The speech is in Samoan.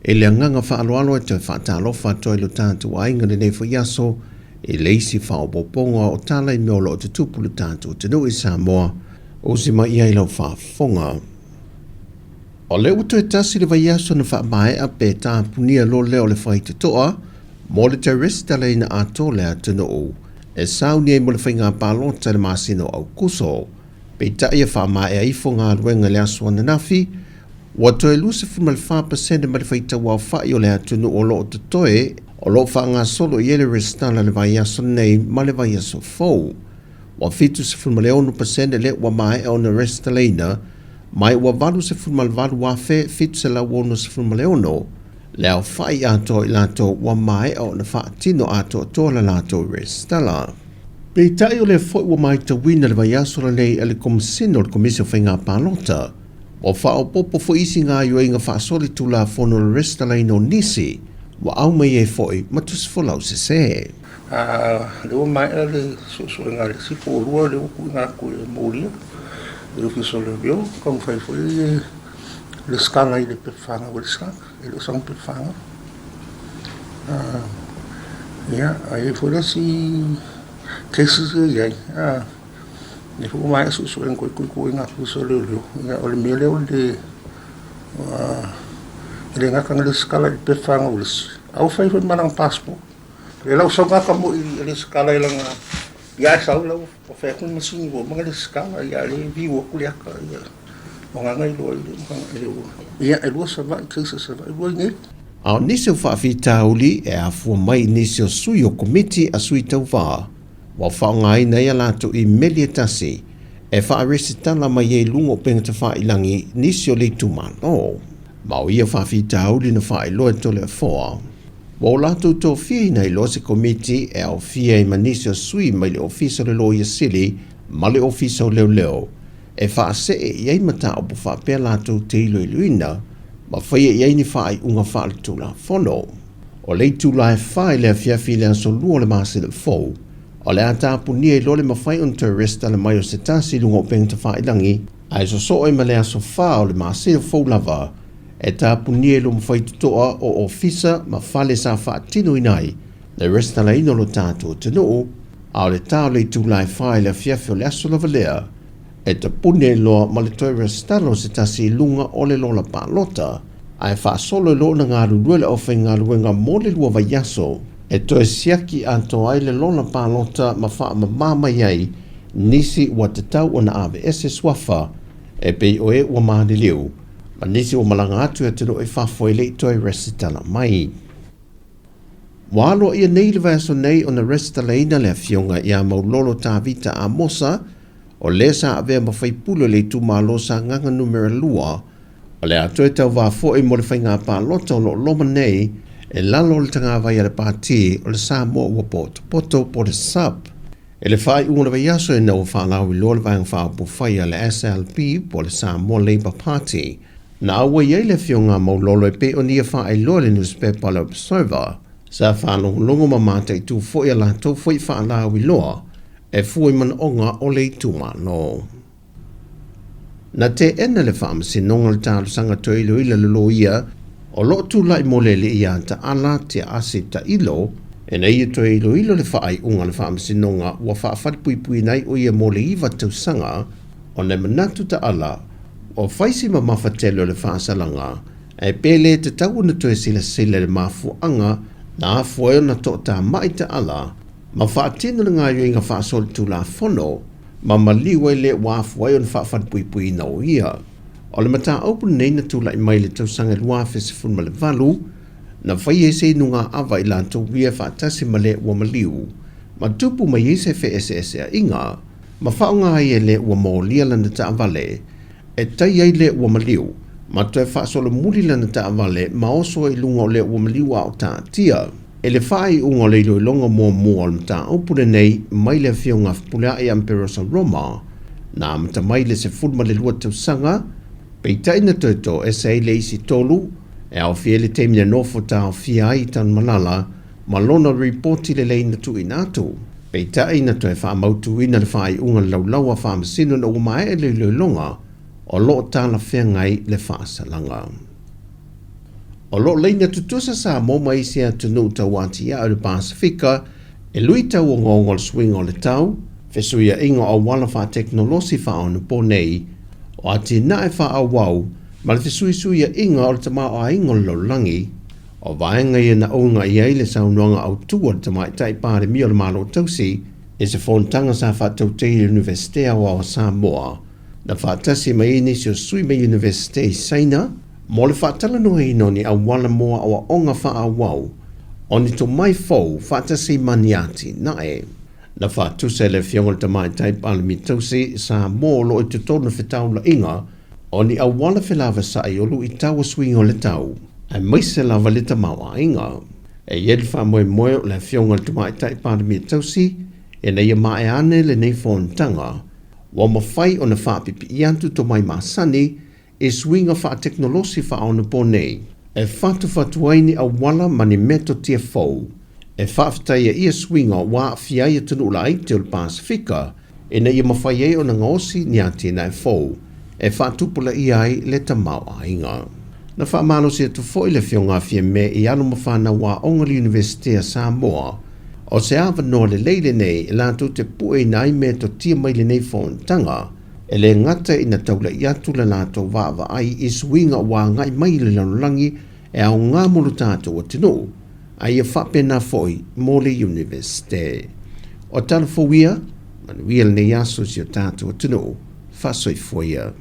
I le agaga faaaloalo e toe faatalofa atu ai lo tatou aiga i lenei foi aso i le isi faaopoopoga o tala i mea o lo o tutupu i lo tatou atunuu i Samoa. Usi mai i ai lau faafofoga. O lea ua toe tasi le vaiaso na faamaea pe tapunia loa lea o le faitotoa mo le toe resitalaina atoa o le atunuu e sauni ai mo le faiga palota i le masina o Aukuso. Peitai e faamaea ifo galuega i le aso ananafi, ua toe 24% ma le faitauaofai o le atunuu o lo o totoe o lo o faagasolo i ai le resitala i le vaiaso nei ma le vaiaso fou. Ua 76% lea ua maea ona resitalaina, ma ua 88,766 le aofai atoa o i latou ua maea ona faatino atoatoa le latou resitala. Peitai o lea foi ua matauina le vaiaso lenei e le Komesina o le Komisi o Faiga Palota, ua faaopoopo foi isi gaoioiga faasolitulafono o le resitalaina o nisi ua aumai ai foi ma tusifolau sese. Lea ua maea le suesuega a le isi toalua lea ua tuuina atu e molia i le Ofisa o Leoleo, taumafai foi e resitala i le pepa fanau a le resitala, e le o sana pepa fanau. Ia, a i ai foi la isi cases ia e i ai, lea foi ua maea suesuega toe tuuina atu i le Ofisa o Leoleo, ia o le mea lea o le e le gata ina resitala i le pepa fanau a le isi, a ua fai foi ma lana passport. E lau sau gata moi e resitala i lana ia ae sau lau ua fai atu le masini ua uma ona resitala ia lea e view atu le ata ia o lena na iloa ai le e ua ia e lua Savaii cases Savaii lua i inei. A o nisi o faafitauli e afua mai i nisi o sui o komiti a sui tauva ua faaaogaina ai a latou imeli e tasi e faaresitala mai ai i luga o upega tafailagi nisi o le itumalo. Ma o ia faafitauli na faailoa e Toleafoa, Ua o latou tofiaina ai loa se komiti e aofia ai ma nisi o sui mai le Ofisa o le Loia Sili ma le Ofisa o Leoleo e faasee i ai mataupu faapea latou te iloiloina ma faia i ai ni faaiuga faaletulafono. O le itula e fa i le afiafi i le aso Lua o le masina fou, o le a tapunia ai loa le mafai ona toe resitala mai o se tasi i luga o upega tafailagi, ae sosoo ai ma le aso fa o le masina fou lava e tapunia i luma faitotoa o ofisa ma fale sa faatinoina ai le resitalaina o lo tatou atunuu, a o le ta o le itula e fa i le afiafi o le aso lava lea e tapuni ai loa ma le toe resitala o se tasi i luga o le lola palota, ae faasolo i loa ona galulue le aufaigaluega mo le lua vaiaso e toe siaki atoa ai le lola palota ma faamama mai ai nisi ua tatau ona aveese suafa e pei o e ua maliliu ma nisi ua malaga atu i atunuu i fafo e le i toe resitala mai. Ua aloaia nei le vaiaso nei ona resitalaina le afioga ia Maulolo Tavita Amosa, o le sa avea ma faipule o le itumalo Sagaga Numera 2, o le a toe tauvā foi mo le faiga palota o lo o loma nei e lalo o le tagavai a le Pati o le Samoa Ua Potopoto po o le SUPP. I le faaiuga o le vaiaso ina ua faalauiloa le Vaega Faaupufai a le SLP po o le Samoa Labour Party, na auai ai le Afioga a Maulolo e pei ona ia faailoa i le nusipepa a le Observer, sa faalogologo ma mataitu foi a latou foi faalauiloa e fua i manaoga o le itumalo. Na teena le Faamasinoga o le Talosaga toe iloilo le loia o lo o tulai mo le alii ia Taala Tiaasi Tailo ina ia toe iloilo le faaiuga a le Faamasinoga ua faafalepuipuiina ai o ia mo le iva tausaga ona e manatu Taala ua fai si mamafa tele o le faasalaga ae pe le tatau ona toe silasila i le mafuaaga na afua ai ona toatamai Taala ma faatino le gaoioiga faasolitulafono ma maliu ai le ua afua ai ona faafalepuipuiina o ia. O le mataupu lenei na tulai mai i le tausaga 2018, na faia ai se inuga-ava i latou ia faatasi ma le ua maliu, ma tupu mai ai se feeseeseaiga, ma faaaoga ai e le ua molia lana taavale, e tai ai le ua maliu, ma toe faasolomuli lana taavale ma oso ai i luga o le ua maliu a o taatia. I le faaiuga o le iloiloga muamua o le mataupu lenei mai le Afioga a Fepuleai Amperosa Roma, na amata mai i le 12 tausaga, peitai na toe toese ai le isi tolu, e aofia ai le taimi na nofo taofia ai i Tanumalala ma lona ripoti lelei na tuuina atu. Peitai na toe faamautuina le faaiuga laulau a Faamasino ina ua maea le iloiloga o lo o talafeagai le faasalaga. O lo o laina tutusa Samoa ma isi atunuu tauatiae o le Pasefika e luitau ogaoga o le suiga o le tau, fesuiaiga o auala faatekonolosi faaonapo nei, o atinae faaauau ma le fesuisuiaiga o le tamaoaiga o le lalolagi. O vaega ia na uga i ai le saunoaga autu a le Tamaitai Palemia o le Malo Tausi i se fonotaga sa faatautaia i le Iunivesite Aoao a Samoa, na faatasi mai ai nisi o sui mai Iunivesite i Saina mo le faatalanoaina o ni auala mo aoaoga faaauau o ni tomai fou faatasi ma ni atinae. Na faatusa e le Afioga i le Tamaitai Palemia Tausi Samoa o lo o i totonu o le fetaulaiga o ni auala felavasai o luitau o suiga o le tau, aemaise lava le tamaoaiga. E i ai le faamoemoe o le Afioga i le Tamaitai Palemia Tausi ina ia maea ane lenei fonotaga, ua mafai ona faapipii atu tomai masani i suiga faatekonolosi faaonaponei e fatufatu ai ni auala ma ni metotia fou e faafetaia ia suiga ua aafia ai atunuu laiti o le Pasefika ina ia mafai ai ona gaosi ni atinae fou e faatupulaia ai le tamaoaiga. Na faamalosi atu foi le Afioga a Fiame i alo ma fanau aoga le Iunivesite a Samoa, o se avanoa lelei lenei e latou te pueina ai metotia mai lenei fonotaga, e le gata ina taulai atu le latou vaavaai i suiga ua agai mai i le lalolagi e aoga mo lo tatou atunuu, a ia faapena foi mo le Iunivesite. O tala fou ia, manuia lenei aso i si o tatou atunuu. Faasoifua ia.